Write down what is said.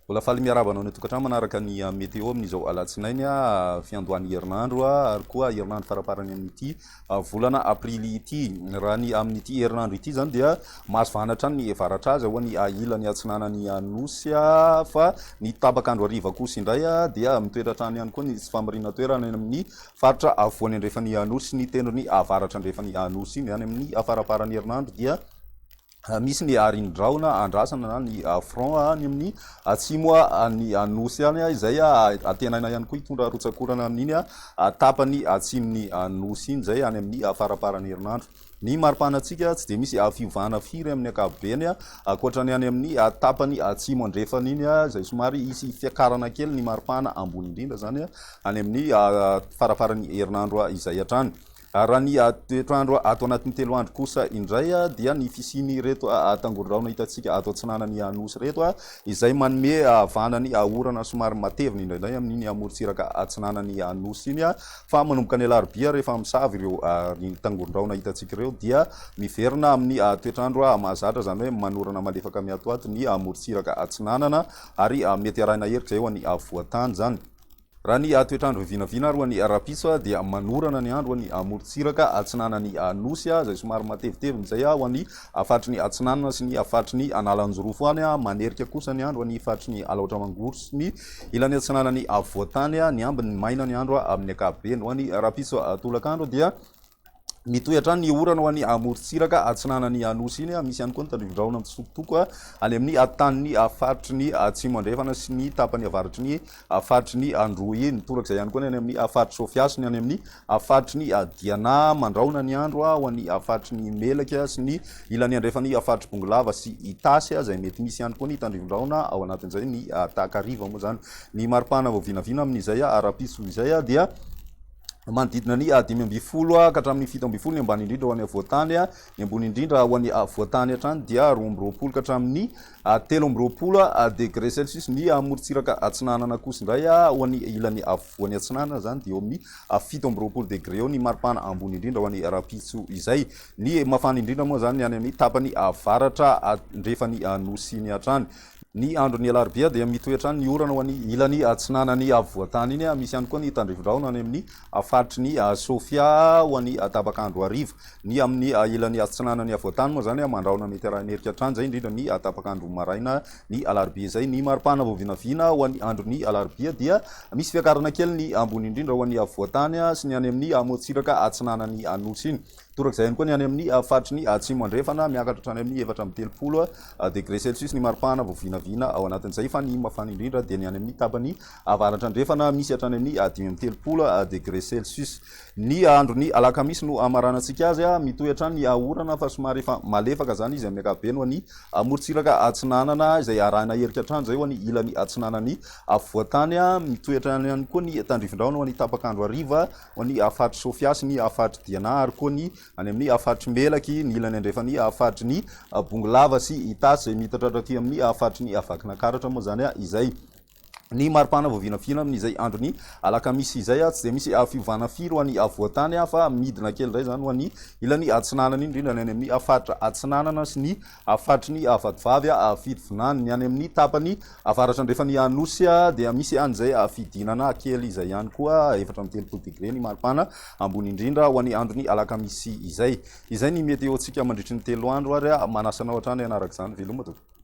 Mbola faly miarahaba anao any an-tokantrano manaraka ny météo amin'izao alatsinainy fiandohan'ny herinandro ary koa herinandro faraparany amin'ity volana aprily ity. Raha ny amin'ity herinandro ity izany dia mahazo vahana hatrany ny varatra azy ao ny ilany atsinanan'ny Nosy fa ny tapak'andro hariva kosa indray dia mitoetra hatrany ihany koa ny tsy fahamarinana-toerana any amin'ny faritra afovoany andrefan'ny Nosy sy ny tendrony avaratra andrefan'ny Nosy iny. Any amin'ny faraparan'ny herinandro dia Misy ny arindraona andrasana na ny front any amin'ny atsimo ny Nosy any izay antenaina ihany koa hitondra rotsak'orana amin'iny tapany atsimon'ny Nosy iny izay any amin'ny faramparan'ny herinandro. Ny maripanantsika tsy dia misy fiovana firy amin'ny ankapobeny ankoatra ny any amin'ny tapany atsimo andrefana iny izay somary hisy fiakarana kely ny maripana ambony indrindra izany any amin'ny faramparan'ny herinandro izay hatrany. Raha ny toetr'andro ato anatin'ny telo andro kosa indray dia ny fisian'ireto tangoron-drahona hitantsika ato atsinanan'ny Nosy ireto izay manome vahana ny orana somary matevina indraindray amin'iny morontsiraka atsinanan'ny Nosy iny fa manomboka ny alarobia rehefa misava ireo tangoron-drahona hitantsika ireo dia miverina amin'ny toetr'andro mahazatra, izany hoe manorana malefaka miatoato ny morontsiraka atsinanana ary mety arahina herika izay ho an'ny afovoan-tany izany. Raha ny toetr'andro vinavina ary ho an'ny rahampitso dia manorana ny andro any amorontsiraka atsinanan'ny Nosy izay somary matevitevina izay ho an'ny faritry ny Atsinanana sy ny faritry ny Analanjirofo any. Manerika kosa ny andro any faritry ny Alaotra Mangoro sy ny ilany atsinanan'ny afovoan-tany. Ny ambiny maina ny andro amin'ny ankapobeny. Ho an'ny rahampitso tolakandro dia Mitohy hatrany ny orana ho an'ny amorontsiraka atsinanan'ny Nosy iny. Misy ihany koa ny tandrivindrahona mitsitokotoko any amin'ny tanin'ny faritry ny Atsimo Andrefana sy ny tapany avaratry ny faritry ny Androy iny. Torak'izay ihany koa ny any amin'ny faritry Sofia sy ny any amin'ny faritry ny Diana. Mandrahona ny andro ho an'ny faritry ny Melaky sy ny ilany andrefan'ny faritry Bongolava sy Itasy izay mety misy ihany koa ny tandrivindrahona ao anatin'izay ny takariva moa izany. Ny maripana vao vinavina amin'izay rahampitso izay dia manodidina ny 15 ka hatramin'ny 17 ny ambany indrindra ho an'ny afovoan-tany, ny ambony indrindra ho an'ny afovoan-tany hatrany dia 22 ka hatramin'ny 23 degré celsius. Ny morontsiraka atsinanana kosa indray ho an'ny ilany afovoany atsinanana izany dia eo amin'ny 27 degré eo ny maripana ambony indrindra ho an'ny rahampitso izay. Ny mafana indrindra moa izany ny any amin'ny tapany avaratra andrefan'ny nosy iny hatrany. Ny andron'ny alarobia dia mitohy hatrany ny orana ho an'ny ilany atsinanan'ny afovoan-tany iny. Misy ihany koa ny tandrivindrahona any amin'ny faritry ny Sofia ho an'ny tapak'andro hariva. Ny amin'ny ilany atsinanan'ny afovoan-tany moa izany mandrahona mety arahin'erika hatrany izay, indrindra ny tapak'andro maraina ny alarobia izay. Ny maripana vao vinavina ho an'ny andron'ny alarobia dia misy fiakarana kely ny ambony indrindra ho an'ny afovoan-tany sy ny any amin'ny morontsiraka atsinanan'ny Nosy iny. Torak'izay ihany koa ny any amin'ny faritry ny Atsimo Andrefana, miakatra hatrany amin'ny 34 degré celsius ny maripana vao vinavina ao anatin'izay, fa ny mafana indrindra dia ny any amin'ny tapany avaratra andrefana, misy hatrany amin'ny 35 degré celsius. Ny andron'ny alakamisy no hamaranantsika azy, mitohy hatrany ny orana fa somary efa malefaka izany izy amin'ny ankapobeny ho an'ny morontsiraka atsinanana izay arahina herika hatrany izay ho an'ny ilany atsinanan'ny afovoan-tany, mitohy hatrany ihany koa ny tandrifindrahona ho an'ny tapak'andro hariva Ho an'ny faritry Sofia sy ny faritry Diana ary koa ny any amin'ny faritry Melaky, ny ilany andrefan'ny faritry ny Bongolava sy Itasy izay miitatra hatraty amin'ny faritry ny Vakinankaratra moa izany izay. Ny maripana vao vinavina amin'izay andron'ny alakamisy izay tsy dia misy fiovana firy ho an'ny afovoan-tany fa midina kely indray izany ho an'ny ilany atsinanana iny, indrindra ny any amin'ny faritra atsinanana sy ny Faritry ny Vatovavy, Fitovinany. Ny any amin'ny tapany avaratra andrefan'ny Nosy dia misy an'izay fidinana kely izay ihany koa, 34 degre ny maripana ambony indrindra ho an'ny andron'ny alakamisy izay. Izay ny météo-ntsika mandritry ny telo andro ary manasa anao hatrany hanaraka izany. Veloma tompoko.